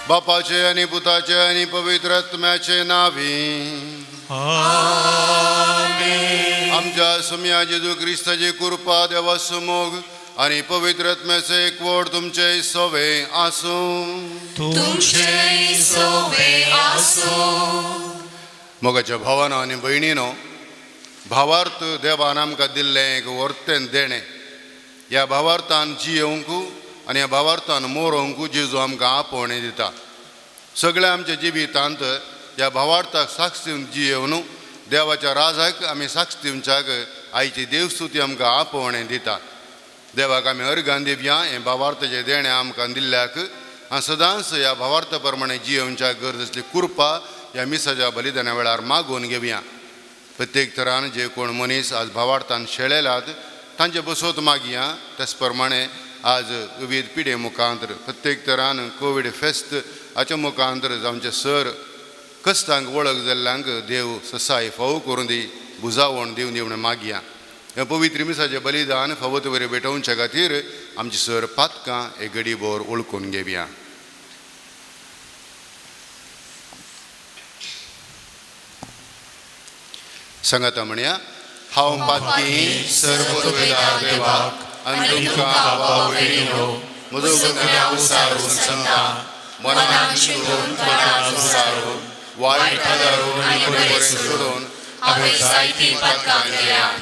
बापाचे आनी पुताचे आनी पवित्र आत्म्याचे नावी। आमच्या सुम्या जेजू क्रिस्ताची कृपा, देवाचो मोग आनी पवित्र आत्म्याचे एकवट तुमचे सवे आसूं। तुमचे सोवे आसूं। मोगाच्या भावानो आनी भयणीनो, भावार्थ देवान आमकां दिल्लें एक वर्तेन देणें। ह्या भावार्थान जियोवंक आनी ह्या भावार्थान मोरोवंक जेजू आमकां आपोवणें दिता। सगळ्या आमच्या जिवितांत ह्या भावार्थाक साक्ष दिवन जियोवन देवाच्या राजाक आमी साक्ष दिवच्याक आयची देवस्तुती आमकां आपोवणें दिता। देवाक आमी अर्गान दिवया हें भावार्थाचें देणें आमकां दिल्ल्याक आनी सदांच ह्या भावार्था प्रमाणे जियोवच्याक गरज आसली कृपा ह्या मिसाच्या बलिदाना वेळार मागून घेवया। प्रत्येक तरान जे कोण मनीस आज भावार्थान शेळेलात तांचे बसोत मागया। त्याच प्रमाणे आज विविध पिढे मुखांतर प्रत्येक तरान कोवीड फेस्त हाच्या मुखांतर जावचे सर कश्टांक वळख जाल्ल्यांक देव ससाय फावो करून दी, बुजावण दिवन दी म्हणून मागया। ह्या पवित्र मिसाचें बलिदान फावो ते बरें भेटोवच्या खातीर आमची सर पातकां एक गडीभर वळखून घेवया। सांगाता म्हणया, हांव पातकी सर्व देवाक आनी तुमकां भावा भयणीनो म्हजो गुन्यांव सारून सांगता, मनान चिंतून मनान उसारून वायट आदारून आनी बरें सोडून हांवें जायतीं पातकां केल्यात।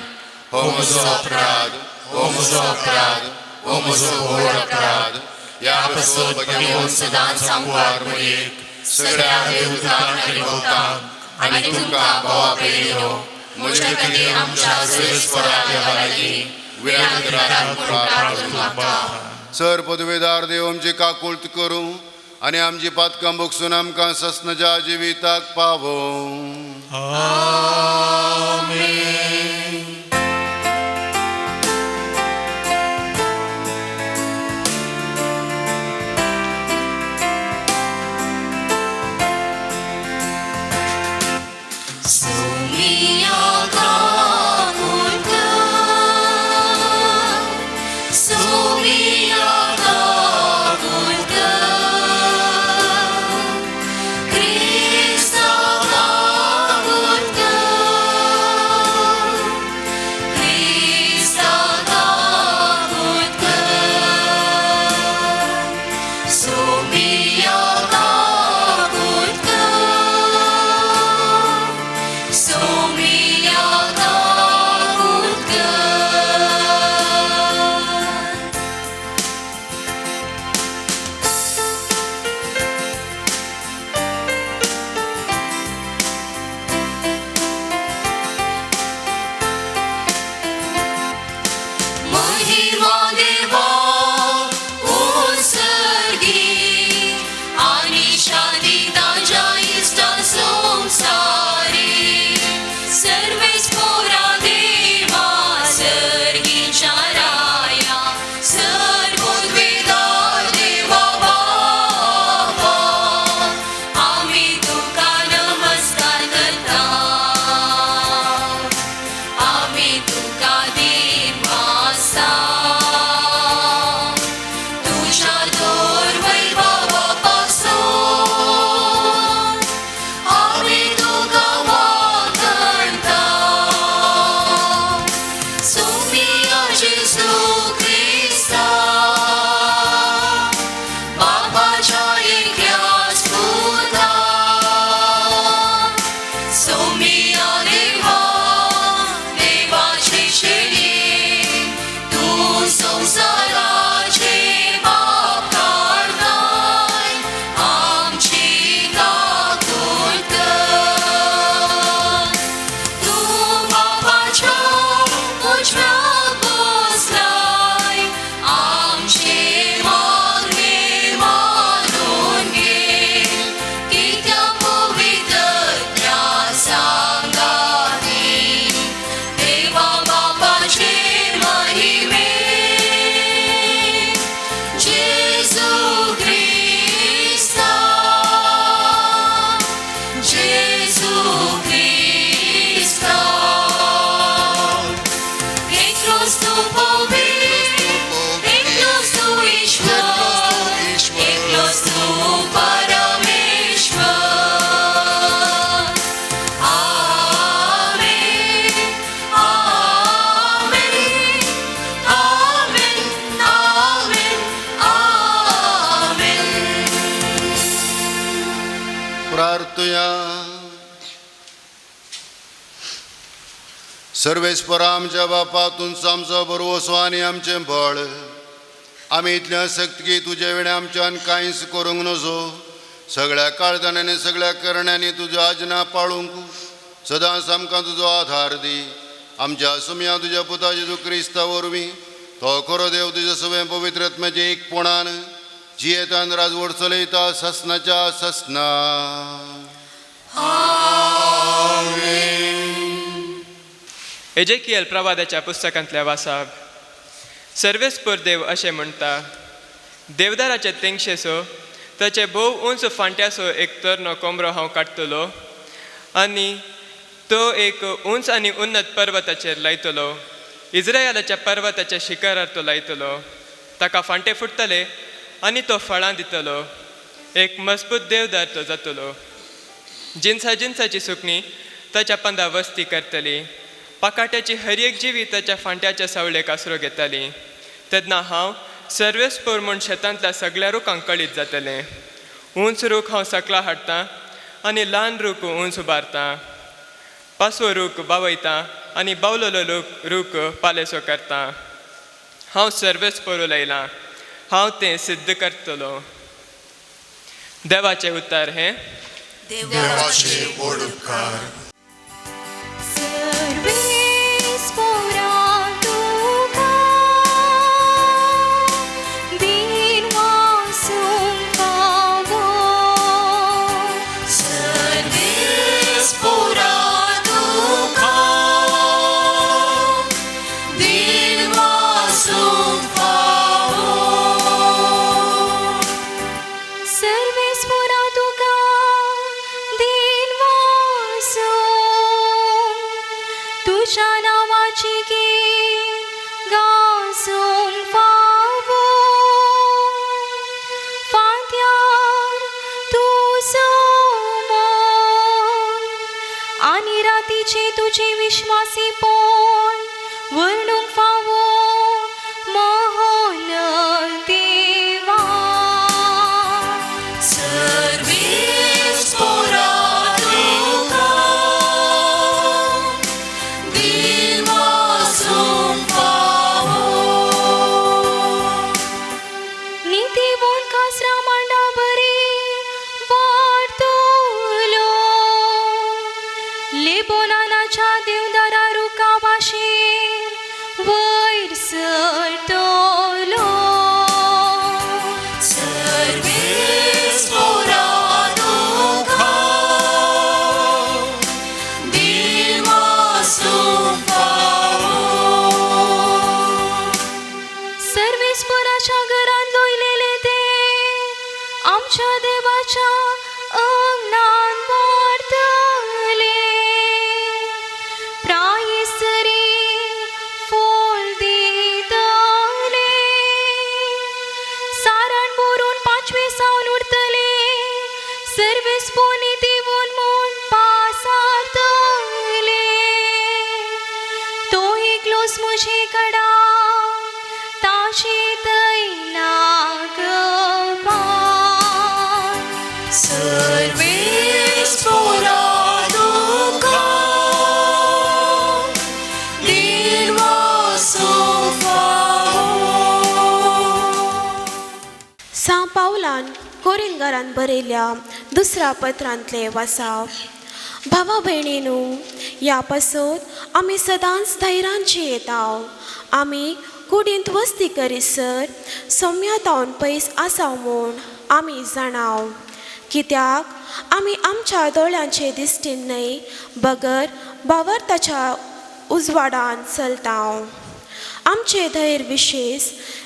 हो म्हजो अपराध, हो म्हजो अपराध, हो म्हजो व्हड अपराध। ह्या पासून भगवंत सदांच सांगवार मरियेक, सगळ्या देवदूतांक आनी भक्तांक आनी तुमकां भावा भयणीनो म्हजे खातीर आमच्या सर्वेस्परा देवा लागीं विनंती करात म्हूण प्रार्थना मागता। सर पदवेदार देव आमची काकुळट करूं आनी आमची पातकां भोगसून आमकां सस्नच्या जिविताक पावोवं। आमेन। प्रार्थुया. सर्वेस्परा आमच्या बापा, तुमचो आमचो बरवसो आनी आमचें बळ. आमी इतलें आसक्त की तुजे विणें आमच्यान कांयच करूंक नजो. सगळ्या काळजांनी आनी सगळ्या करण्यांनी तुज्यो आज्ञा पाळूंक सदांच आमकां तुजो आधार दी. आमच्या सुमया तुज्या पुता जेजू क्रिस्ता वरवीं तो खरो देव तुज्या सगळें पवित्र आत्म्याचें एकपणान जियेतान राजवट चलयता ससनाच्या ससना. एजेकियल प्रवादाच्या पुस्तकांतल्या वासाब. सर्वेस्पर देव अशें म्हणटा, देवदाराचे तेंगशेचो ताचे भोव उंच फांट्याचो एक तरनो कोमरो हांव काडटलो आनी तो एक उंच आनी उन्नत पर्वताचेर लायतलो. इज्रायलाच्या पर्वताच्या शिखरार तो लायतलो. ताका फांटे फुट्टले आनी तो फळां दितलो. एक मजबूत देवदार तो जातलो. जिनसा जिनसाची सुकणी ताच्या पंदा वस्ती करतली. पाकाट्याची हर एक जिवी ताच्या फांट्याच्या सावळेक आसरो घेताली. तेन्ना हांव सर्वेस्पर म्हूण शेतांतल्या सगळ्या रुखांक कळीत जातलें. उंच रूख हांव सकला हाडटां आनी ल्हान रूख उंच उबारतां. पासवो रूख बावयतां आनी बावलोलो रूख पालेसो करतां. हांव सर्वेस्पर उलयलां, हांव तें सिद्ध करतलो. देवाचें उतार हें. देवाचे व्हड उपकार. सर्वेस्पोरा तुका दिनवासूंक फावो. सर्वेस्पोरा तुका दिनवासूंक फावो. सर्वेस्पोरा तुका दिनवासूंक, तुज्या नांवाची गीत गाजोवंक फावो. फांत्यार तूं सोमोन आनी रातीचे तुजें विश्वासीपण वर्णूंक फावो मोहन देवा. सर्वेस्पोरा तुका दिनवासूंक फावो. नीतिवंत कासरा मांडा बरी वाडतलो. लेबोनानाच्या देवदारा रुखा भाशेन वयर सरतलो. सर्वेस्पोरा तुका दिनवासूंक फावो. सर्वेस्पराच्या घरांत लोयलेले ते आमच्या देवाच्या अंगणान वाडतले. प्रायसरी फूल दितले. सारण भरून पांचवे सावन उरतले. सर्वेस्पोनी दिवन म्हूण पासारतले. तो एकलोच म्हजे कडा ताशी तैना गपान. सर्वेस्पोरा तुका दिनवासूंक फावो. सां पावलान कोरिंगारान बरयल्या दुसऱ्या पत्रांतले वासाव. भावा भयणीनू, ह्या पासत आमी सदांच धैर्यान जियेता. आमी कुडींत वस्ती करीसर सोम्या तावन पयस आसा म्हूण आमी जाणाव. कित्याक आमी आमच्या दोळ्यांचे दिश्टीन न्हय बगर भावार्थाच्या उजवाडान चलता. आमचें धैर्य विशेश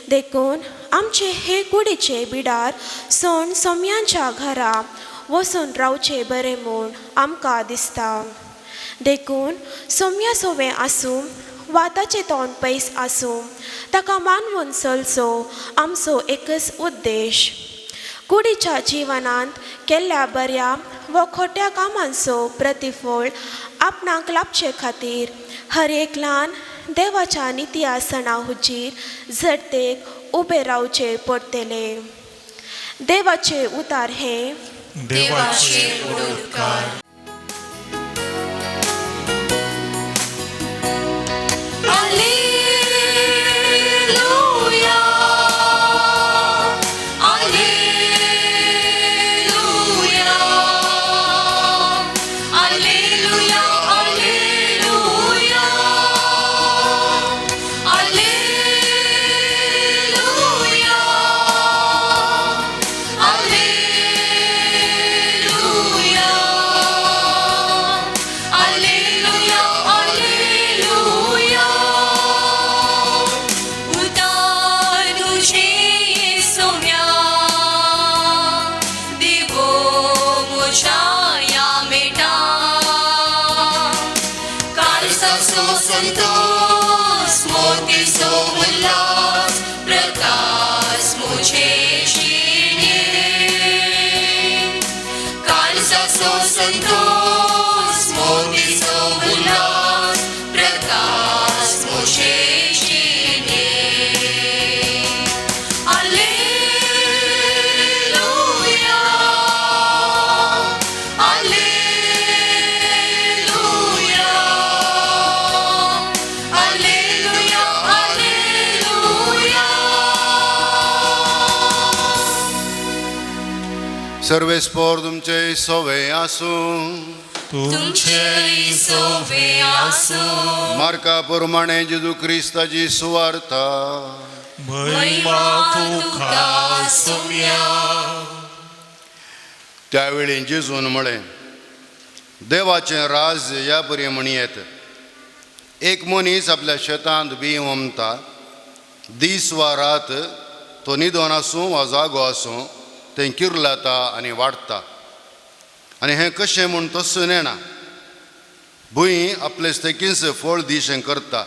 देखून आमचे हे कुडीचे बिडार सोण सोम्यांच्या घरा वचून रावचें बरें म्हूण आमकां दिसता. देखून सोम्या सोवें आसूं वा ताचें तोंड पयस आसूं, ताका मानवून चलचो आमचो एकच उद्देश. कुडीच्या जिवनांत केल्ल्या बऱ्या वा खोट्या कामांचो प्रतिफळ आपणाक लाभचे खातीर हर एकल्यान देवाच्या निती आसना हुजीर झडतेक उबें रावचें पडटलें. देवाचें उतार हें. देवाचेर उपकार. Alleluia, Alleluia, Alleluia, Alleluia, Alleluia, Alleluia, Alleluia, Alleluia. उतार तुझे सोम्या देवो म्हज्या ह्या मेटा काळजाचो संतोष मोतीचो उल्हास प्रकाश म्हजे जिणे काळजाचो संतोष मोतीचो उल्हास प्रकाश म्हजे जिणे. Alleluia, Alleluia, Alleluia, Alleluia. सर्वेस्पोर तुमचे सोवे आसूं. तुमचे सोवे आसूं. मार्का प्रमाणे जेजू क्रिस्ताची सुवार्ता. महिमा तुका सोम्या. त्यावेळी जेजून म्हळें, देवाचें राज्य ह्या बरी म्हणयेत, एक मनीस आपल्या शेतांत बी ओंपता. दीस वा रात तो न्हिदोन आसूं वा जागो आसूं, तें किर्लता आनी वाडटा आनी हें कशें म्हूण तस्सून नेणा. भूंय आपले तेकीच फळ दिशें करता.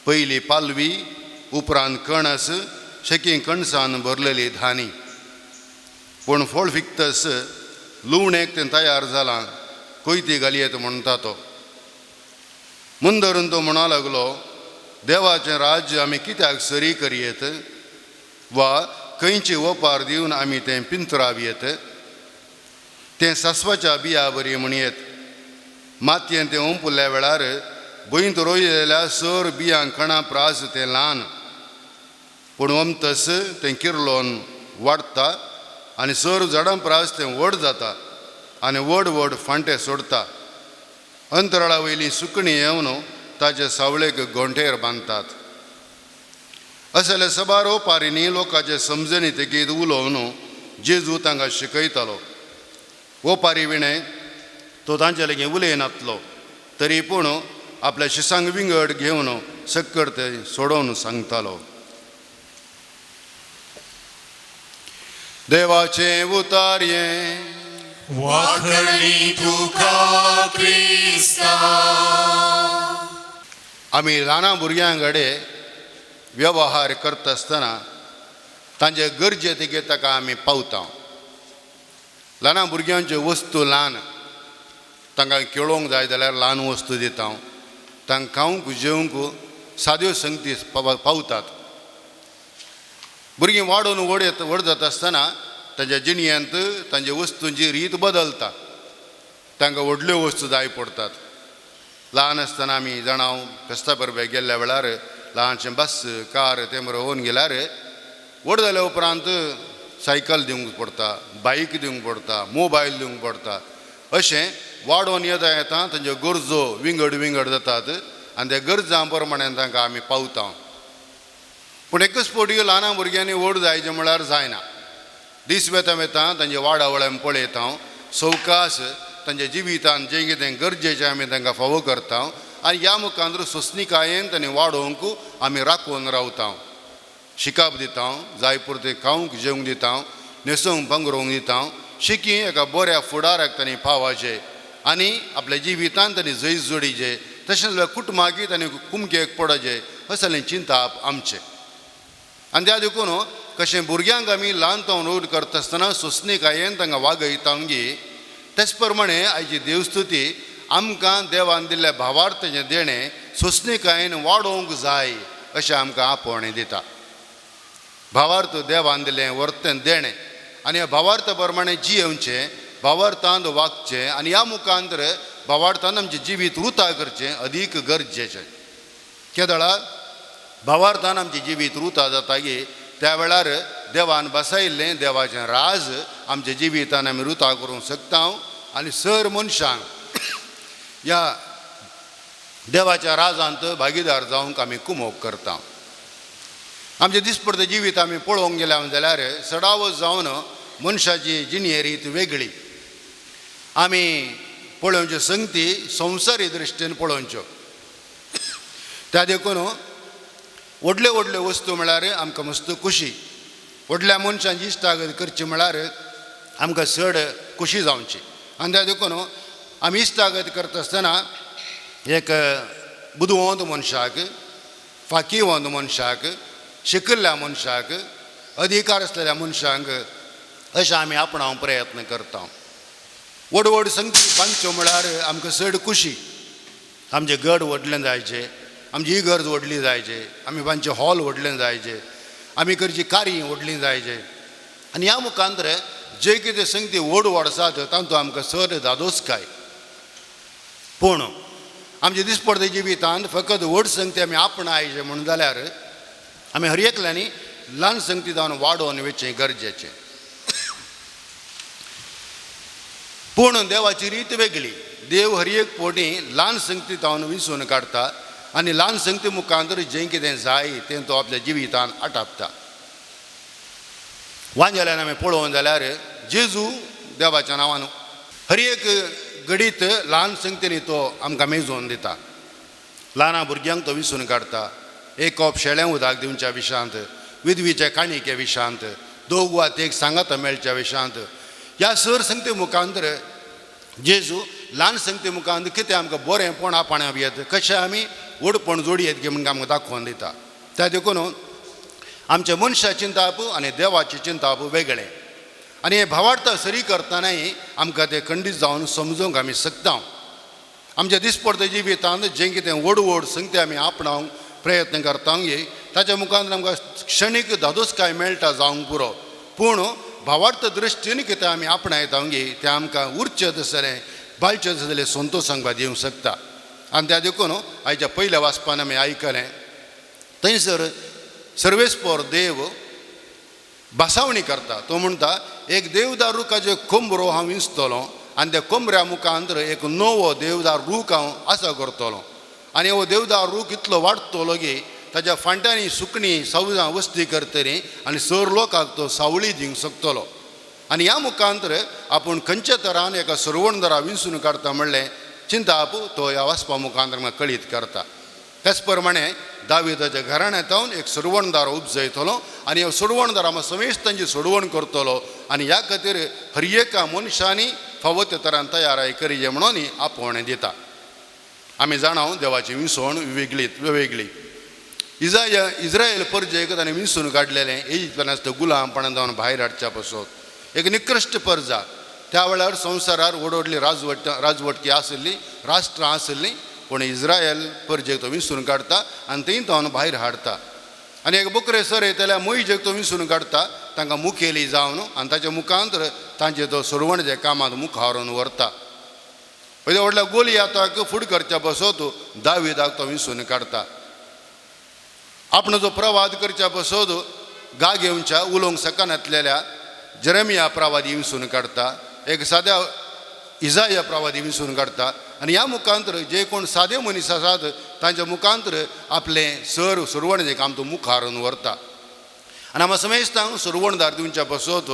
पयली पालवी, उपरांत कणस, शेकी कणसान भरलेली धानी. पूण फळ फिकतस लुवणेक तें तयार जालां, कोयती घालयेत म्हणटा तो. मुंदरून तो म्हणा लागलो, देवाचें राज्य आमी कित्याक सरी करयेत वा खंयची ओपार दिवन आमी तें पिंतरावयेत? तें सासवाच्या बिया बरी म्हणयेत. मातयेन तें ओंपुल्ल्या वेळार भुंयत रोयलेल्या सर बियां कणा प्रास तें ल्हान, पूण ओमतस तें किर्लोन वाडटा आनी सर झाडां प्रास तें व्हड जाता आनी व्हड व्हड फांटे सोडटा. अंतराळा वयलीं सुकणीं येवन ताचे सावळेक गोंठेर बांदतात. असले सबार ओपारींनी लोकांचे समजणी तेगीत उलोवन जेजू तांकां शिकयतालो. ओपारी विणें तो तांचे लागीं उलयनातलो, तरी पूण आपल्या शिसांक विंगड घेवन सक्कर ते सोडोवन सांगतालो. देवाचें उतारयें. वाखणी तुका क्रिस्ता. आमी ल्हाना भुरग्यां कडेन व्यवहार करता आसतना तांचे गरजे तिगे ताका आमी पावता. ल्हाना भुरग्यांच्यो वस्तू ल्हान, तांकां खेळोंक जाय जाल्यार ल्हान वस्तू दिता. तांकां खावंक जेवंक साद्यो संगती पावतात. भुरगीं वाडोवन व्हड येता, व्हड जाता आसतना तांच्या जिणयेंत तांच्या वस्तूंची रीत बदलता. तांकां व्हडल्यो वस्तू जाय पडटात. ल्हान आसतना आमी जाणां फेस्ता परबेक गेल्ल्या वेळार ल्हानशें बस कार तें बरोवन गेल्यार, व्हड जाल्या उपरांत सायकल दिवंक पडटा, बायक दिवंक पडटा, मोबायल दिवंक पडटा. अशें वाडोवन येता येता तांच्यो गरजो विंगड विंगड जातात आनी त्या गरजां प्रमाणे तांकां आमी पावता. पूण एकच फावटी ल्हान भुरग्यांनी व्हड जायचें म्हळ्यार जायना. दीस वेता वेता तांचे वाडावळ आमी पळयता, सवकास तांच्या जिवितान जें कितें गरजेचें आमी तांकां फावो करता आनी ह्या मुखार सोंसणीकायेन तांणी वाडोवंक आमी राखून रावता. शिकाप दिता, जाय पुरतें खावंक जेवंक दिता, न्हेसोवंक पांगरोवंक दिता. शिकी एका बऱ्या फुडाराक तांणी पावाचें आनी आपल्या जिवितान तांणी जैत जोडीचें, तशेंच कुटुंबाकी तांणी कुमकेक पडचें असलें चिंताप आमचें. आनी त्या देखून कशें भुरग्यांक आमी ल्हान जावन व्हड करता आसतना सोंसणीकायेन तांकां वागयता गी, तेच प्रमाणे आयची देवस्तुती आमकां देवान दिल्ल्या भावार्थाचें देणें सोंसणीकायेन वाडोवंक जाय अशें आमकां आपोवणें दिता. भावार्थ देवान दिल्लें वर्तें देणें आनी ह्या भावार्थ प्रमाणे जियेवचें, भावार्थान वागचें आनी ह्या मुखांतर भावार्थान आमचें जिवीत रुता करचें अदीक गरजेचें. केदळा भावार्थान आमचें जिवीत रुता जाता की त्या वेळार देवान बसयल्लें देवाचें राज आमच्या जिवितान आमी रुता करूंक शकता आनी सर मनशांक ह्या देवाच्या राजांत भागीदार जावंक आमी कुमोक करता. आमचें दिसपडतें जिवीत आमी पळोवंक गेल्या जाल्यार सडावत जावन मनशाची जिणये रीत वेगळी. आमी पळोवच्यो संगती संवसारी दृश्टीन पळोवच्यो. त्या देखून व्हडल्यो व्हडल्यो वस्तू म्हळ्यार आमकां मस्त खुशी, व्हडल्या मनशांची इश्टागत करची म्हळ्यार आमकां चड खुशी जावची. आनी त्या देखून आमी इश्टागत करता आसतना एक बुदवंत मनशाक, फाकीवंत मनशाक, शिकिल्ल्या मनशाक, अधिकार आसलेल्या मनशांक अशें आमी आपणावंक प्रयत्न करता. व्हड व्हड संगती बांदच्यो म्हळ्यार आमकां चड खुशी. आमचें गड व्हडलें जायचें, आमची इगर्ज व्हडली जायचे, आमी बांदचें हॉल व्हडलें जायचें, आमी करची कार्य व्हडलीं जायचे. आनी ह्या मुखांतर जे कितें संगती व्हड व्हड आसात तातूंत आमकां चड धादोसकाय. पूण आमचे दिसपडते जिवितांत फकत व्हड संगती आमी आपणायचे म्हणून जाल्यार आमी हर एकल्यांनी ल्हान संगती जावन वाडोवन वचचें गरजेचें. पूण देवाची रीत वेगळी. देव हर एक पोटी ल्हान संगती जावन विंचून काडटा आनी ल्हान संगती मुखांतर जें कितें जाय तें तो आपल्या जिवितान आटापता. वांजेल्यान आमी पळोवन जाल्यार जेजू देवाच्या नांवान हर एक घडीत ल्हान संगतींनी तो आमकां मेजोवन दिता. ल्हाना भुरग्यांक तो विंचून काडटा. एक कोप शेळें उदक दिवच्या विशांत, विधवीच्या काणिके विशांत, दोग वा एक सांगाता मेळच्या विशांत, ह्या सर संगती मुखांतर जेजू ल्हान संगती मुखांत कितें आमकां बरेंपण आपणाक येत, कशें आमी व्हडपण जोडयेत गे म्हणून आमकां दाखोवन दिता. त्या देखून आमच्या मनशाचें चिंताप आनी देवाचें चिंताप वेगळें. आनी हें भावार्थ सरी करतनाय आमकां तें खंडीत जावन समजूंक आमी शकता. आमच्या दिसपडते जिवितांत जें कितें व्हड व्हड संगती आमी आपणावंक प्रयत्न करता ताच्या मुखार आमकां क्षणीक धादोसकाय मेळटा जावंक पुरो. पूण भावार्थ दृश्टीन कितें आमी आपणायता तें आमकां उरचें तसलें बाळचें तसलें संतोश आमकां दिवंक शकता. आनी त्या देखून आयच्या पयल्या वाचपान आमी आयकलें थंयसर सर्वेस्पोर देव भासावणी करता. तो म्हणटा एक देवदार रुखाचो कोंबरो हांव विंचतलो आनी त्या कोंबऱ्या मुखांतर एक नवो देवदार रूख हांव आसा करतलो आनी हो देवदार रूख इतलो वाडटलो की ताच्या फांट्यांनी सुकणीं सावजां वस्ती करतली आनी सर लोकांक तो सावळी दिवंक शकतलो. आनी ह्या मुखांतर आपूण खंयच्या तरान एका सरवणदारा विंचून काडटा म्हणलें चिंताप तो ह्या वाचपा मुखांतर म्हाका कळीत करता. त्याच प्रमाणे दाविदाच्या घराण्यांत एक सोडवणदार उपजयतलो आनी ह्या सोडवणदार आमकां समेस्तांची सोडवण करतलो आनी ह्या खातीर हर एका मनशांनी फावो त्या तरान तयाराय करिजे म्हणून आपोवणें दिता. आमी जाणाव देवाची विंचवण वेगळी वेगळी. इस्रायल परजेक ताणें विंचून काडलेलें इजिप्तान गुलामपणान जावन भायर हाडच्या पासत एक निकृश्ट परजा. त्या वेळार संवसारार व्हड व्हडली राजवटकी आशिल्ली, राष्ट्रां आशिल्लीं, पूण इस्रायल परजेक तो विंचून काडटा आनी थंय तो भायर हाडटा. आनी एक बोकरे सर येतल्या मोहिजेक तो विंचून काडटा, तांकां मुखेली जावन आनी ताच्या मुखांतर तांचे तो सोडवणच्या कामांत मुखारून व्हरता. पयल्या व्हडल्या गोलियाताक फुड करच्या पासत दाविदाक तो विंचून काडटा. आपलो जो प्रवाद करच्या पासत गा घेवच्या उलोवंक शकनातलेल्या जेरेमिया प्रवादी विंचून काडटा, एक साद्या इजाया प्रवादी विंचून काडटा. आनी ह्या मुखांतर जे कोण सादे मनीस आसात तांच्या मुखांतर आपलें सर सुरवणचें काम तो मुखारून व्हरता. आनी आमकां समेस्तांक सुरवणदार दिवच्या पासत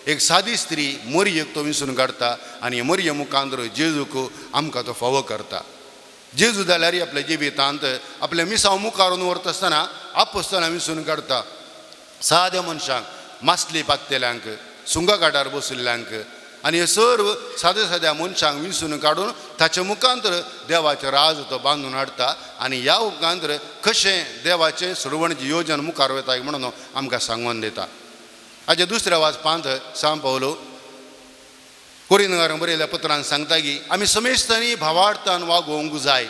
एक सादी स्त्री मरयेक तो विंचून काडटा आनी मरये मुखांतर जेजूक आमकां तो फावो करता. जेजू जाल्यार आपल्या जिवितांत आपलें मिसांव मुखारून व्हरता आसतना आपोस्ताना विंचून काडटा. साद्या मनशांक, मासली पाकतेल्यांक, सुंगा काटार बशिल्ल्यांक आनी हे सर्व साद्या साद्या मनशांक विंचून काडून ताच्या मुखांतर देवाचें राज तो बांदून हाडटा आनी ह्या उपरांत कशें देवाचें सोडवणची योजन मुखार वता म्हणून आमकां सांगून दिता. हाच्या दुसऱ्या वाचपांत सांव पावलो कोरिनगारां बरयल्ल्या पत्रान सांगता की आमी समेस्तांनी भावार्थान वागोवंक जाय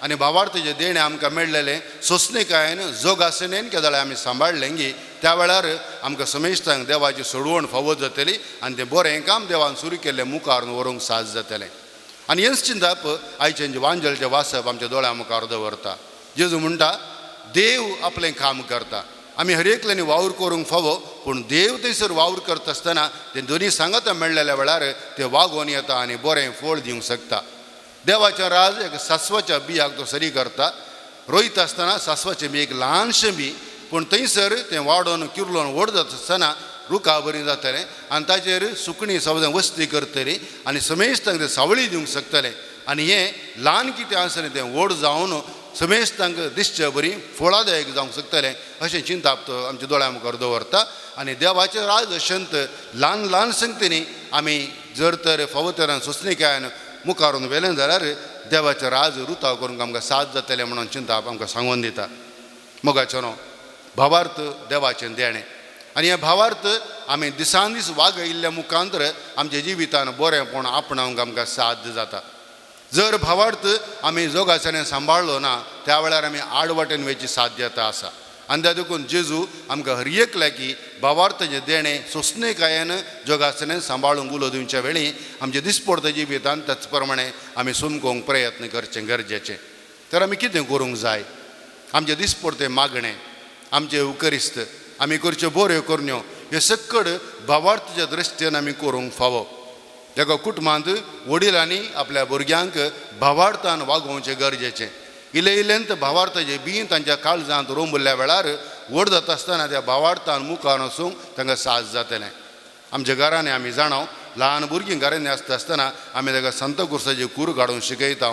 आनी भावार्थाचें देणें आमकां मेळ्ळेलें सोंसणीकायेन जोगासनेन केदळे आमी सांबाळ्ळें गी त्या वेळार आमकां समेस्तांक देवाची सोडवण फावो जातली आनी तें बरें काम देवान सुरू केल्लें मुखार व्हरूंक साज जातलें. आनी हेंच चिंतप आयचें वांजलचें वाचप आमच्या दोळ्या मुखार दवरता. जेजू म्हणटा देव आपलें काम करता, आमी हर एकल्यांनी वावर करूंक फावो, पूण देव थंयसर वावर करता आसतना ते दोनी सांगाता मेळ्ळेल्या वेळार ते वागोवन येता आनी बरें फळ दिवंक शकता. देवाचें राज एक सासवाच्या बियाक तो सरी करता. रोयता आसतना सासवाचें बी एक ल्हानशें बी, पूण थंयसर तें वाडोवन किर्लोन व्हड जाता आसतना रुखा बरी जातलें आनी ताचेर सुकणीं सवदां वस्ती करतलीं आनी समेस्तांक तें सावळी दिवंक शकतलें. आनी हें ल्हान कितें आसलें तें व्हड जावन समेस्तांक दिसचे बरी फळादायक जावंक शकतलें अशें चिंताप तो आमच्या दोळ्या मुखार दवरता. आनी देवाचें राज अशंत ल्हान ल्हान संगतींनी आमी जर तर फावो तरान सोंसणीकायेन मुखारून व्हेलें जाल्यार देवाचें राज रुताव करूंक आमकां साथ जातलें म्हणून चिंताप आमकां सांगून दिता. मोगाचो न्हू भावार्थ देवाचें देणें आनी हें भावार्थ आमी दिसान दीस वागयिल्ल्या मुखांतर आमच्या जिवितान बरेंपण आपणावंक आमकां साध्य जाता. जर भावार्थ आमी जोगासने सांबाळ्ळो ना त्या वेळार आमी आडवाटेन वयची साध्यता आसा. आनी त्या देखून जेजू आमकां हर एकल्याकी भावार्थाचें देणें सोंसणीकायेन जोगासने सांबाळूंक उलो दिवच्या वेळी आमच्या दिसपडत्या जिवितान त्याच प्रमाणे आमी समकोवंक प्रयत्न करचें गरजेचें. तर आमी कितें करूंक जाय? आमचें दिसपडतें मागणें, आमचें उकरिस्त, आमी करच्यो बऱ्यो करण्यो ह्यो सक्कड भावार्थाच्या दृश्टीन आमी करूंक फावो. एका कुटुंबांत वडिलांनी आपल्या भुरग्यांक भावार्थान वागोवचें गरजेचें. इल्लें इल्लेंत भावार्थाचें बीं तांच्या काळजांत रोंबल्ल्या वेळार व्हड जाता आसतना त्या भावार्थान मुखार वचूंक तांकां साज जातलें. आमच्या घरांनी आमी जाणाव ल्हान भुरगीं घरांनी आसता आसतना आमी ताका संत कुर्साची कूर काडून शिकयता,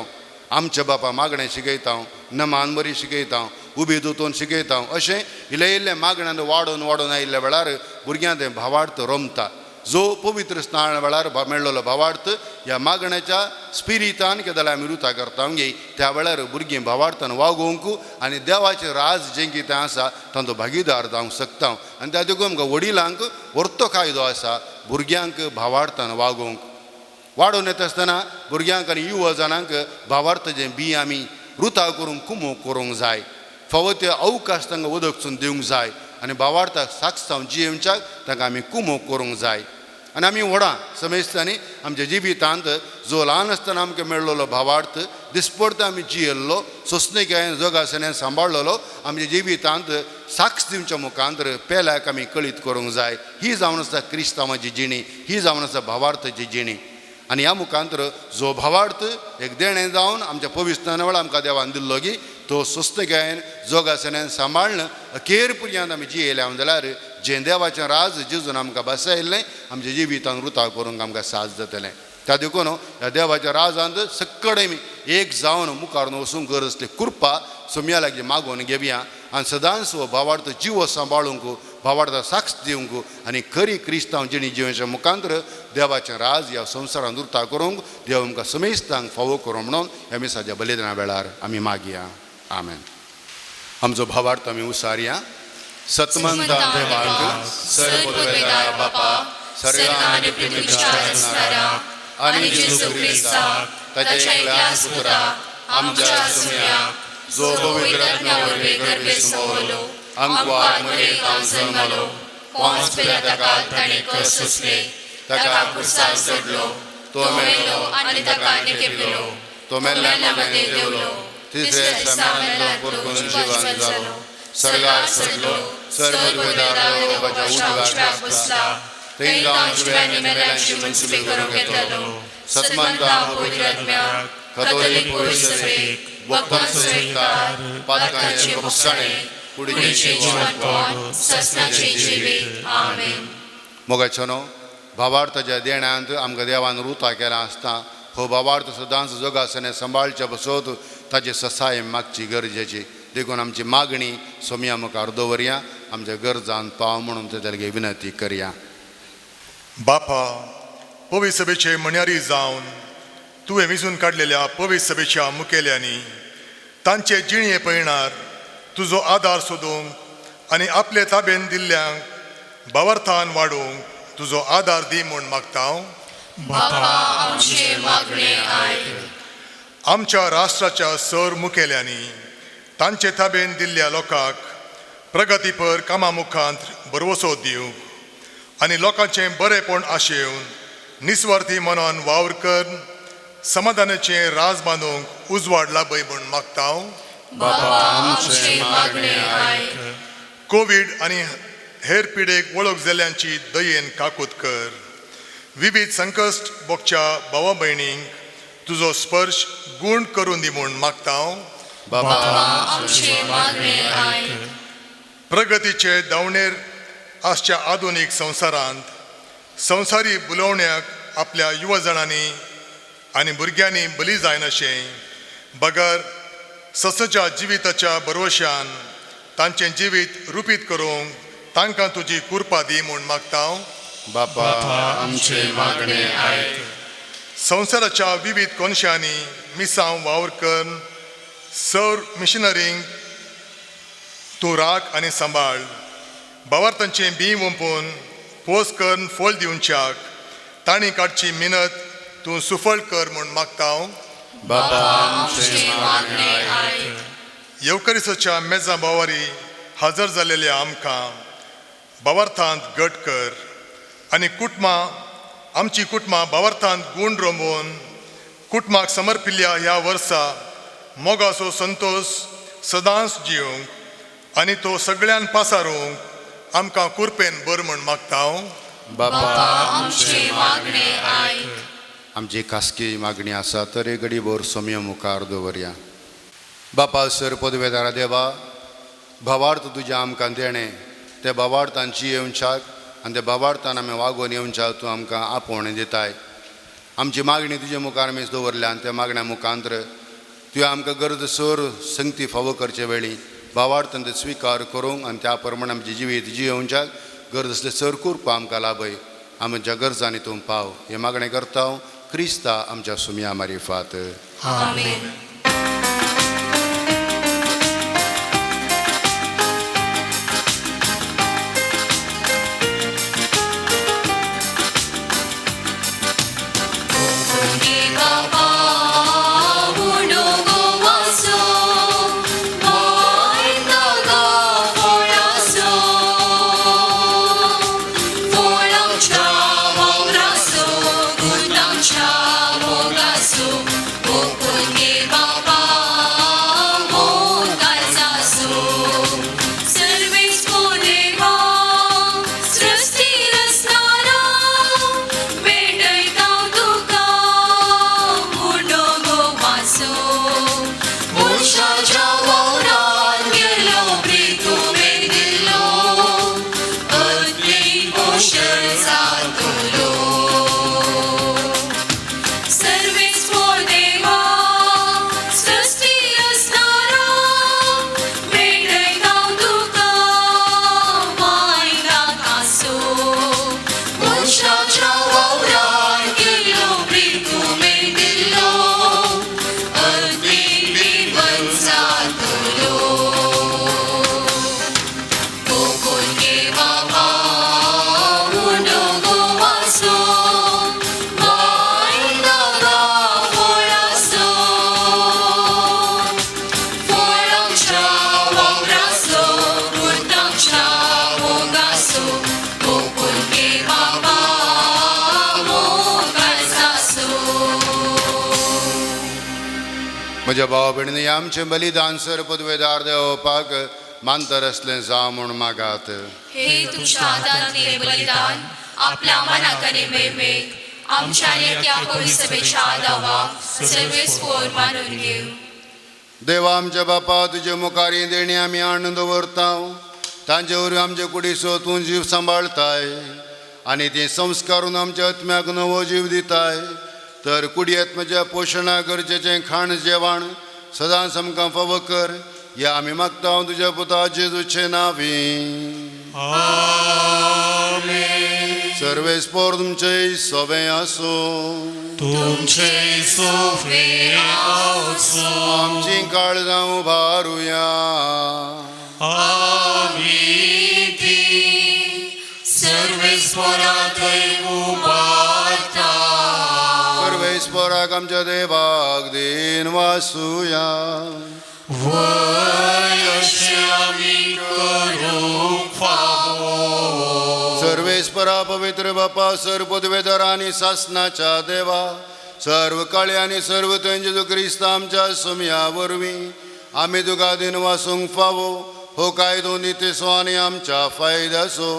आमच्या बापा मागणें शिकयता, नमान बरी शिकयता, उबी दोतोन शिकयता. अशें इल्लें इल्लें मागण्यान वाडोवन वाडोवन आयिल्ल्या वेळार भुरग्यां तें भावार्थ रोमता. जो पवित्र स्नान वेळार मेळ्ळलो भावार्थ ह्या मागण्याच्या स्पिरितान केदळे आमी रुता करता गे त्या वेळार भुरगीं भावार्थान वागोवंक आनी देवाचें राज जें कितें आसा तांचो भागीदार जावंक शकता. आनी त्या देखून आमकां वडिलांक व्हरतो कायदो आसा भुरग्यांक भावार्थान वागोवंक. वाडोवन येता आसतना भुरग्यांक आनी युवा जाणांक भावार्थाचें बीं आमी रुता करूंक कुमोक करूंक जाय, फावो ते अवकाश तांकां उदकसून दिवंक जाय आनी भावार्थाक साक्षांव जियेवच्याक तांकां आमी कुमोक करूंक जाय. आनी आमी व्हडां समेस्तांनी आमच्या जिवितांत जो ल्हान आसतना आमकां मेळ्ळलो भावार्थ दिसपडतो आमी जियेल्लो, सोंसणीकायेन जोगासण्यान सांबाळ्ळलो, आमच्या जिवितांत साक्ष दिवच्या मुखांतर पेल्याक आमी कळीत करूंक जाय. ही जावन आसा क्रिस्तांवाची जिणी, ही जावन आसा भावार्थाची जिणी. आनी ह्या मुखांतर जो भावार्थ एक देणें जावन आमच्या पविस्ताना वेळार आमकां देवान दिल्लो की तो सोंसणीकायेन जोगासण्यान सांबाळ्ळन अखेर पर्यंत आमी जियेल्या जाल्यार जें देवाचें राज जेजून आमकां बसयल्लें आमच्या जिवितान रुता करूंक आमकां साज जातलें. त्या देखून ह्या देवाच्या राजांत सक्कडे आमी एक जावन मुखार वचूंक गरज आसली कृपा सोम्या लागीं मागोवन घेवया आनी सदांच हो भावार्थ जिवो सांबाळूंक, भावार्था साक्ष दिवंक आनी खरी क्रिस्तांव जिणी जिवनाच्या मुखांतर देवाचें राज ह्या संवसारांत उरता करूंक देव आमकां समेस्तांक फावो करूं म्हणून ह्या मिसाच्या बलिदाना वेळार आमी मागया. आमेन. आमचो भावार्थ आमी उसारया. सतमंता देवाक सर्वपदवेदार बापा, सर्ग आनी पृथ्वीच्या रचणारा आनी जेजू क्रिस्ताक ताच्या एकल्याच पुत्राक आमच्या सुम्याक जो पवित्र आत्म्या वरवीं गर्भे समवलो, अंकवार मरेक जल्मलो, पोंस पिलाताका ताणें कश्ट सोंसले, ताका खुर्सार चडलो, तो मेलो आनी ताका निकेपिलो, तो मेल्ल्या मदें देंवलो, तिसऱ्या दिसा मेल्ल्यांतलो जिवान जालो, सर्गार सरलो, सर्वपदवेदार देवाच्या उजव्याक बसला, थंय जावन जिव्यांनी मेल्ल्यांची मनसुबी करूंक येतलो. सतमंता पवित्र आत्म्याक, कथोलीक पवित्र सभेक, भक्तांचो एकतार, पातकांचे भोगसाणे, कुडीचें जिवनपण, ससनाचें जिवीत. आमेन. मोगाचो न्हू भावार्थाच्या देण्यांत आमकां देवान रुता केला आसता हो भावार्थ सदांच जोगासने सांबाळचे बसोत ताचे ससाय मागची गरजेची. देखून आमची मागणी सोम्या मुखार दवरया, आमच्या गरजान पाव म्हणून ते तेगे विनंती करया. बापा, पवित्र सभेचे म्हणयारी जावन तुवें विजून काडलेल्या पवित्र सभेच्या मुखेल्यांनी तांचे जिणये पयणार तुजो आदार सोदूंक आनी आपले ताबेन दिल्ल्यांक भावार्थान वाडोवंक तुजो आदार दी म्हूण मागता हांव. बापा, आमचें मागणें आयक. आमच्या राष्ट्राच्या सर मुखेल्यांनी तांचे ताबेन दिल्ल्या लोकांक प्रगतीपर कामा मुखांत भरवसो दिवंक आनी लोकांचें बरेपण आशेवन निस्वार्थी मनान वावर कर समाधानाचें राज बांदूंक उजवाड लाभय म्हूण मागता हांव. बापा आमचें मागणें आयक. कोवीड आनी हेर पिडेक वळख जाल्ल्यांची दयेन काकूत कर. विविध संकश्ट भोगच्या भावा भयणींक तुजो स्पर्श गूण करून दी म्हूण मागता हांव. बाबा आमचें मागणें आयक. प्रगतीचे दावणेर आसच्या आधुनीक संवसारांत संवसारी बुलोवण्याक आपल्या युवा जाणांनी आनी भुरग्यांनी बली जायनाशें बगर ससच्या जिविताच्या भरवशान तांचें जिवीत रुपीत करूंक तांकां तुजी कृपा दी म्हूण मागता हांव. बापा आमचें मागणें आयक. संवसाराच्या विविध कोनशांनी मिसांव वावर करून सर मिशनरींक तूं राख आनी सांबाळ. भावार्थांचें बीं वंपून पोस करून फळ दिवच्याक तांणी काडची मिनत तूं सुफळ कर म्हूण मागता हांव. बाबा आमचें मागणें आयक. येवकरिसाच्या मेजा भावारी हजर जालेल्या आमकां भावार्थांत गट कर आनी कुटुंबां आमची कुटुंबां भावार्थांत गूण रोमोवन कुटुंबाक समर्पिल्ल्या ह्या वर्सा मोगाचो संतोश सदांच जिवंक आनी तो सगळ्यान पासारूंक आमकां कुरपेन बर म्हूण मागता हांव. बाबा आमचें मागणें आयक. आमची खासगी मागणी आसा तरी घडीभर सोम्य मुखार दवरया. बापा सर पदवेदारा देवा, भावार्थ तुज्या आमकां देणें ते भावार्थान जियेवच्याक आनी त्या भावार्थान आमी वागोवन येवच्याक तूं आमकां आपोवणें दिताय. आमची मागणी तुजे मुखार आमी दवरल्या आनी त्या मागण्या मुखांतर तुवें आमकां गरज सर संगती फावो करचे वेळी भावार्थान ते स्विकार करूंक आनी त्या प्रमाणे आमचें जिवीत जियेवच्याक गरज आसले सर कुरपा आमकां लाभय. आमच्या गरजांनी तूं पाव हें मागणें करता हांव क्रिस्ता आमच्या सुमया मारिफात. आमेन. म्हज्या भाव भयणींनी आमचें बलिदान सर पदवेदार देवपाक मानतर आसलें जावं म्हूण मागात. हे तुमच्या हातांतले बलिदान आपल्या मनाक आनी मेमेक आमच्या आनी त्या पवित्र सभेच्या दावाक सर्वेस्पोर मानून घेव. देवा आमच्या बापा, तुजे मुखार ही देणी आमी हाडून दवरता. तांचे वरवीं आमचे कुडीचो तूं जीव सांबाळताय आनी ती संस्कारून आमच्या आत्म्याक नवो जीव दिताय. तर कुडी आत्म्याच्या पोशणा गरजेचें खाण जेवण सदांच आमकां फावो कर. ह्या आमी मागता तुज्या पुता जेजूचे नांवी. सर्वेस्पोर तुमचे सोबें आसूं. तुमचे सोफे आसूं. आमची काळजां उबारुया. आमी ती सर्वेस्परा थंय उबारता. सर्वेस्पराक आमच्या देवाक दिन वासुया. वय अशें आमी करूंक फावो. सर्वेस्परा पवित्र बापा, सर्व पदवेदार आनी सासनाच्या देवा, सर्व काळे आनी सर्व थंय जेजू क्रिस्त आमच्या सुमया वरवीं आमी तुका दिन वासूंक फावो हो कायदो नितेसो आनी आमच्या फायद्याचो.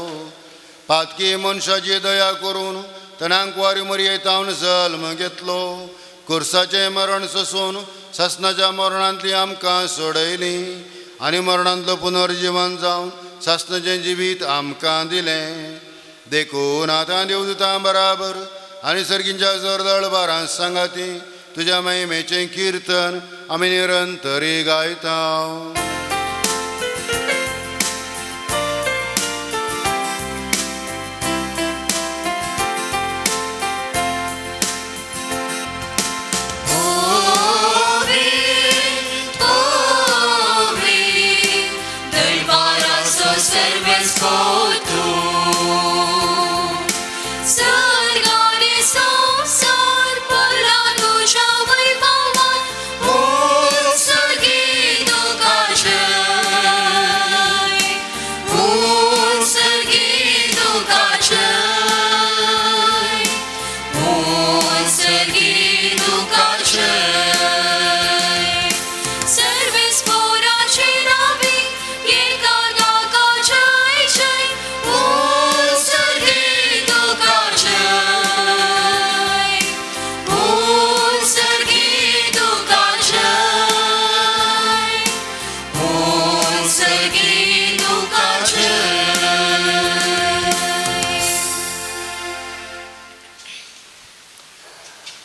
पातकी मनशाची दया करून तणांक वारी मरयेतावन जल्म घेतलो, कुर्साचें मरण सोसून सासनाच्या मरणांतली आमकां सोडयली आनी मरणांतलो पुनर्जिवन जावन सासनाचें जिवीत आमकां दिलें. देखून आतां देवदूतां बराबर आनी सर्गींच्या जोरदळबारां सांगाती तुज्या महिमेचें किर्तन आमी निरंतरी गायता.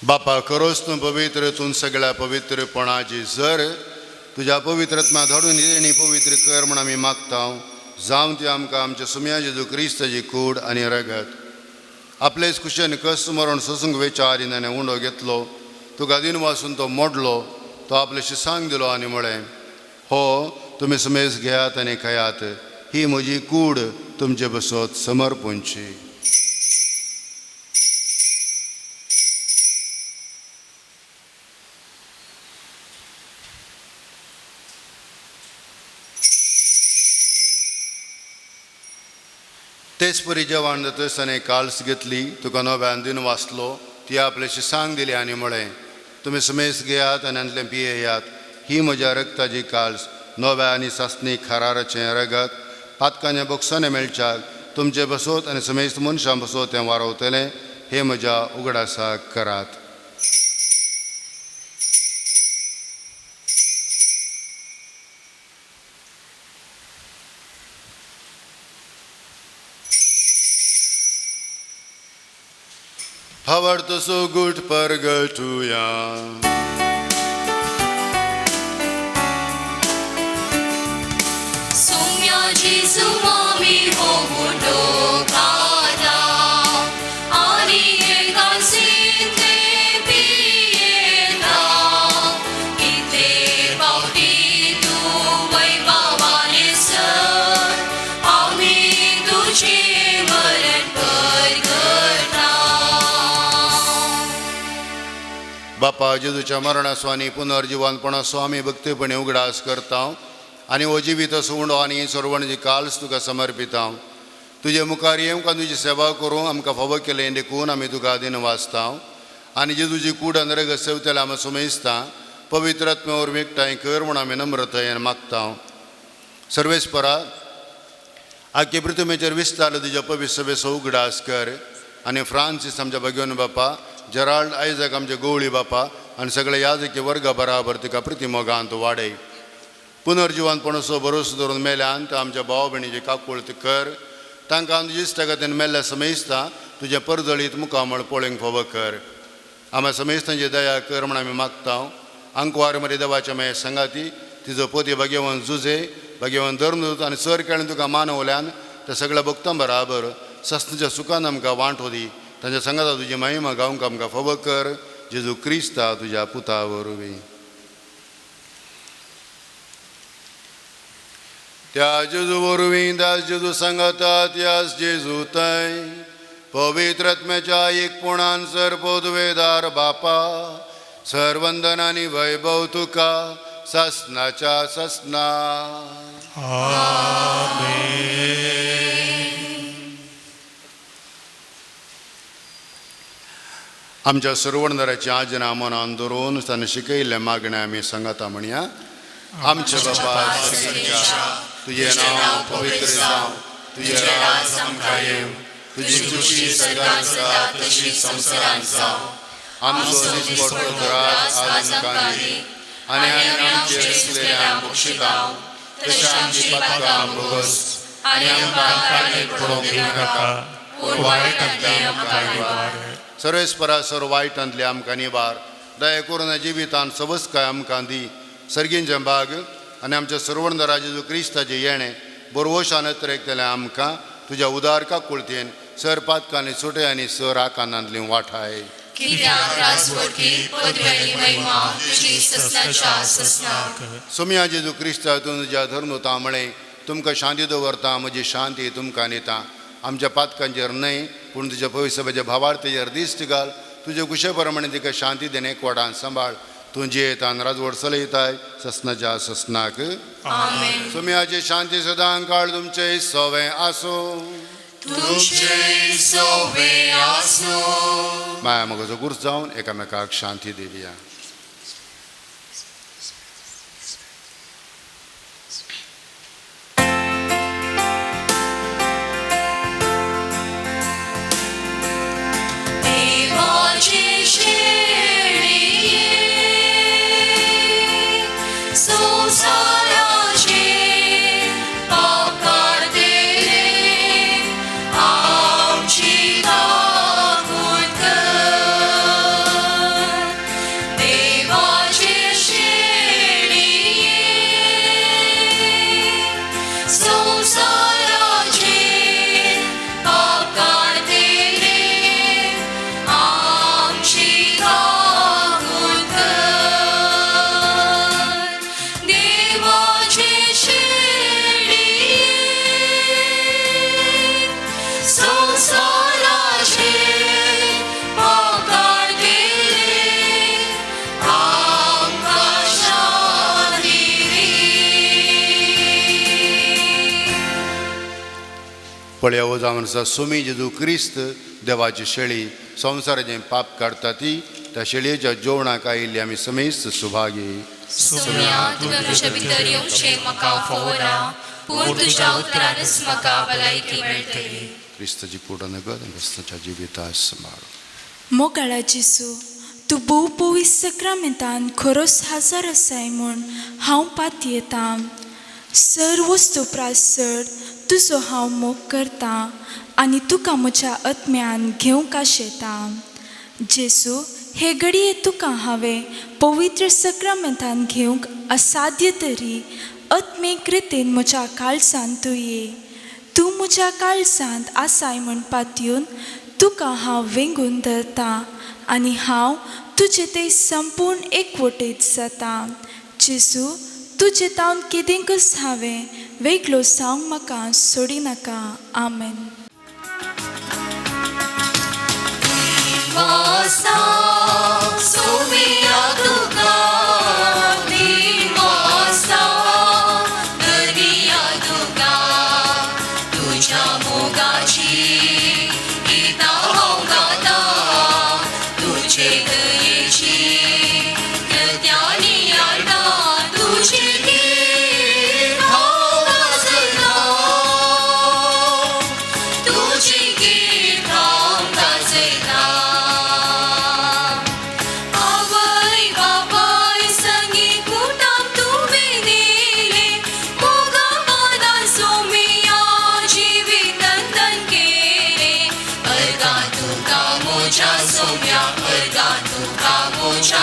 बापा, खरोच तूं पवित्र, तूं सगळ्या पवित्रपणाची जर तुज्या पवित्रत्मा धाडून येणी पवित्र कर म्हण आमी मागता. जावं ती आमकां आमच्या सुम्या जेजू क्रिस्ताची कूड आनी रगत. आपलेच कुशेन कस मरण सोसूंक वेच्या आदी ताणें उंडो घेतलो, तुका दिन वासून तो मोडलो, तो आपले शिसांक दिलो आनी म्हळें, हो तुमी सुमेज घेयात आनी खायात, ही म्हजी कूड तुमचे बसत समर्पूंची. तेच परी जेवण जातच ताणें काल्स घेतली, तुका नव्यान दिन वाचलो, ती आपले शिसांक दिली आनी म्हळें, तुमी सुमेज घेयात आनी हातलें पियेयात, ही म्हज्या रगताची काल्स, नव्या आनी सासणी खाराराचें रगत, पातकांच्या बोक्सांनी मेळच्याक तुमचे बसोत आनी समेस्त मनशां बसोत तें वारवतलें, हें म्हज्या उगडासाक करात. भावार्थसो गुट परगटुया. सुम्या जेजू आमी हो उंडो खाता आनी एकासींतले पियेता. कितले फावटी तूं वैभवाने सर आमी तुजें मरण परगटा. बापा, जेजूच्या मरणाचो आनी पुनर्जिवनपणाचो आमी भक्तीपणी उगडास करता आनी हो जिवीत असो उंडो आनी सर्वणची काल्स तुका समर्पिता. तुजे मुखार येवंक आनी तुजी सेवा करूंक आमकां फावो केलें देखून आमी तुका दिन वाचता आनी जेजूची कूड आनी रगत सेवतले आमी सुमेजता. पवित्र आत्म्या वरवीं एकठांय कर म्हूण आमी नम्रतायेन मागता. सर्वेस्परा, आख्खे पृथ्वीचेर विस्तारलो तुज्या पवित्र सभेचो उगडास कर आनी फ्रांसीस आमच्या भगवान बापा, जेराल्ड आयजक आमचे गवळी बापा आनी सगळे याजकी वर्गा बराबर तुका प्रतिमोगांत वाडय. पुनर्जिवनपणाचो भरोसो धरून मेल्यान तर आमच्या भाव भयणीची काकूळत कर, तांकां तुजी इश्टागतीन मेल्ल्या समेजता तुजें परजळीत मुखामळ पळोवंक फावो कर. आमच्या समेजतांची दया कर म्हण आमी मागता. आंकवार मरे देवाच्या मागीर सांगाती तिजो पोती भगेवन जुजे, भगेवन धर्मदूत आनी सर केळून तुका मानवल्यान त्या सगळ्या भक्तां बराबर सस्नाच्या सुखान आमकां वांट दी. तांच्या सांगाता तुजी महिमा गावंक आमकां फावो कर, जेजू क्रिस्ता तुज्या पुता वरवीं. त्या जेजू वरवीं, त्या जेजू सांगाता, त्याच जेजू थंय पवित्रत्म्याच्या एकपणान सर पदवेदार बापा सरवंदन आनी वैभव तुका ससनाच्या ससना. आमच्या सरवणदाराची आजना मनान धरून ताणें शिकयल्लें मागणें आमी सांगाता म्हणया. आमचे बापा स्वर्गाच्या, तुजें नांव पवित्र जावं, तुजें राज आमकां येवं, तुजी खुशी स्वर्गांत जाता तशी संवसारांत जावं. आमचो दिसपडतो ग्रास आज आमकां दी आनी आमी आमचे चुकलेल्यांक बक्षितांव तशें आमची पातकां भोगस आनी आमकां ताणें पडोवंक दिनाका पूण वायटांतले आमकां निवार. सर्वेस्परा सर्व वायटांतले आमकां निवार. दया करून जिवितान सवस्काय आमकां दी. सर्गींचें भाग आनी आमच्या सर्वणदारा जेजू क्रिस्ताचें येणें बरवशान अत्रेकतलें आमकां तुज्या उदार काकुळतेन सर पातकांनी सुटे आनी सर आकांतांतली वाठाय. कित्याक राजवटी पदवी आनी महिमा तुजी ससनाच्या ससनाक. सोमया जेजू क्रिस्ता तूं तुज्या धर्मता म्हळें तुमकां शांती दवरता, म्हजी शांती तुमकां दिता. आमच्या पातकांचेर न्हय पूण तुज्या पवित्र भावार्थेचेर दिश्ट घाल. तुजे कुशे प्रमाणे तिका शांती देणे कोडान सांबाळ. तूं जियेतान राजवट चलयताय ससनाच्या ससनाक. आमेन. सोमयाची शांती सदां काळ तुमचे सवें आसूं. तुमचे सोवे आसूं. माया मगजो गुर्स जावन एकामेकाक शांती दिवया. देवाचे शेळये संवसाराचे पाप काडतेले आमची काकूट कर. देवाचे शेळये संवसाराचे पाप काडतेले आमची काकूट कर. देवाचे शेळये संवसाराचे पाप काडतेले आमकां शांती दी. पळय जावन आसा सुमी जेजू क्रिस्त देवाची शेळी संवसाराचें पाप काडटा ती त्या शेळयेच्या जेवणाक आयिल्ली आमी समेस्त सुभागी. सोम्या, तुवें म्हज्या भितर येवचें म्हाका फावना, पूण तुज्या उतरानच म्हाका भलायकी मेळटली. क्रिस्ताची कूड नगद क्रिस्ताच्या जिविता सांबाळ. मोगाळा जेजू, तूं भोव पवित्र सक्रामेंतान खरोच हाजर आसाय म्हूण हांव पातयेतां. सर वस्तू प्रास चड तुजो हांव मोग करतां आनी तुका म्हज्या आत्म्यान घेवंक आशेतां. जेजू, हे घडये तुका हांवें पवित्र सक्रामेंतान घेवंक असाध्य तरी आत्मीक रितीन म्हज्या काळजांत तूं ये. तूं म्हज्या काळजांत आसाय म्हूण पातयेवन तुका हांव वेंगून धरतां आनी हांव तुजे ते संपूर्ण एकवटीत जाता. जेजू, तुजे तावन कितेंकच हांवें वेगळो जावंक म्हाका सोडिनाका. आमेन. वासा सोम्या तुका दिवासा दर्या तुका तुज्या मोगाची गितां हांव गाता तुजे दयेची कृत्यांनी आडता तुजें गीत हांव गाजयतां तुजें गीत हांव गाजयतां. आवय बापाय संगी कुटाम तुवें दिलें मोगा पादान सोम्या जिवीत तन केलें. अर्गां तुका म्हज्या सोम्या, अर्गां तुका म्हज्या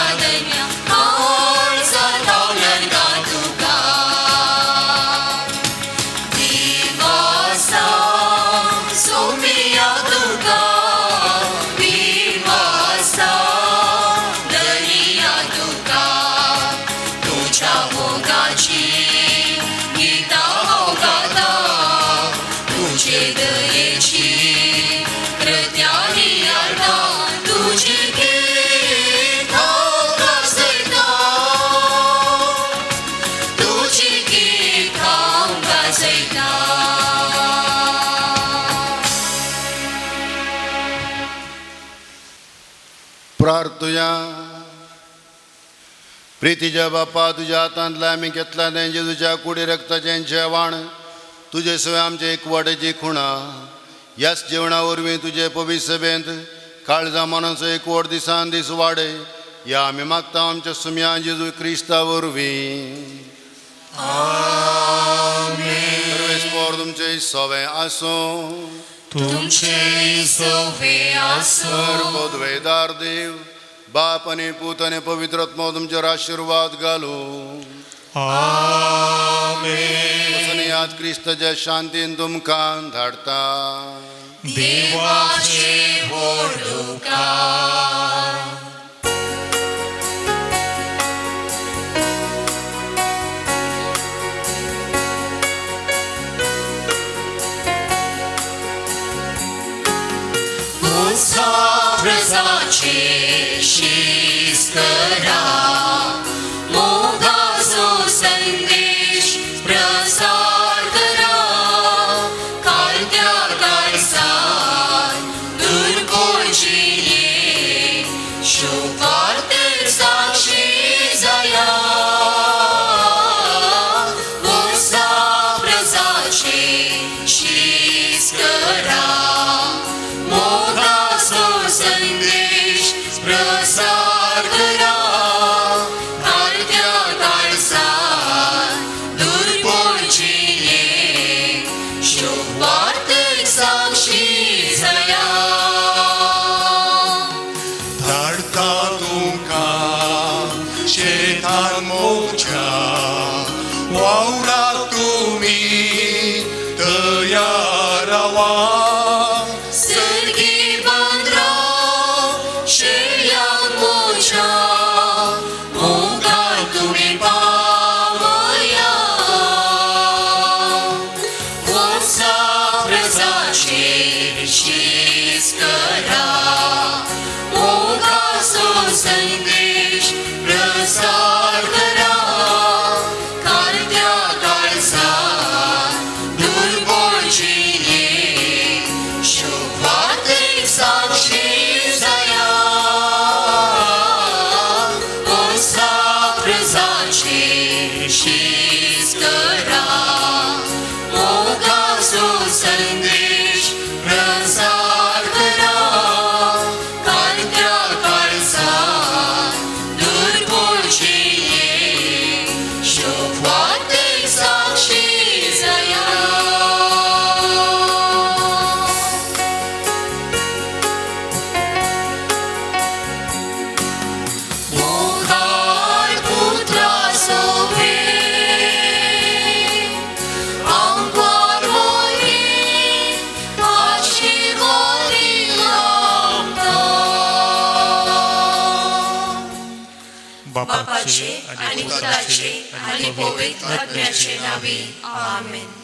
करुया. प्रितीच्या बापा, तुज्या हातांतलें आमी घेतलां तें जेजूच्या कुडी रक्ताचें जेवण तुजे सवें आमचे एकवटेची खुणा. ह्याच जेवणा वरवीं तुजे पवित्र सभेंत काळजा मनाचो एकवट दिसान दीस वाडय ह्या आमी मागता आमच्या सुम्या जेजू क्रिस्ता वरवीं. परमेश्वर तुमचे सवें आसूं. तुमचे सवे आसूं. पदवेदार देव बाप आनी पूत आनी पवित्र आत्मो तुमचेर आशिर्वाद घालूं. आमेन. याद क्रिस्ताच्या शांतीन तुमकां धाडता. देवाचे व्हड उपकार. प्रजाचे शीस करा, मोगाचो संदेश प्रसार करा, कालत्या काळसान दुर्गोजिये शुभार्थ साक्षी जाया. वसा प्रजाचे शीस करा, मोगाचो संदेश प्रसार करा, कालत्या काळसान दुर्गोजिये शुभार्थ साक्षी जाया. धाडता तुमकां शेतान मोगच्या वावराक तुमी तयार रावा. सर्गी बांद्रा शेळ्यांक मोजा, मोगान तुमी पावया. वसा प्रजाचेर शीस करा, मोगाचो संदेश प्रसार करा, कालत्या काळसान दुर्गोजिये शुभार्थ साक्षी जाया. वसा प्रजाचेर शीस करा, मोगाचो संदेश प्रसार करा, कालत्या काळसान दुर्गोजिये शुभार्थ साक्षी जाया. मोगाळ पुत्रा सोबे आंकवार मोरी आशिर्वादी आमकां. बापाचे बापाचे आनी पुताचे आनी पवित्र आत्म्याचे नांवी. आमेन.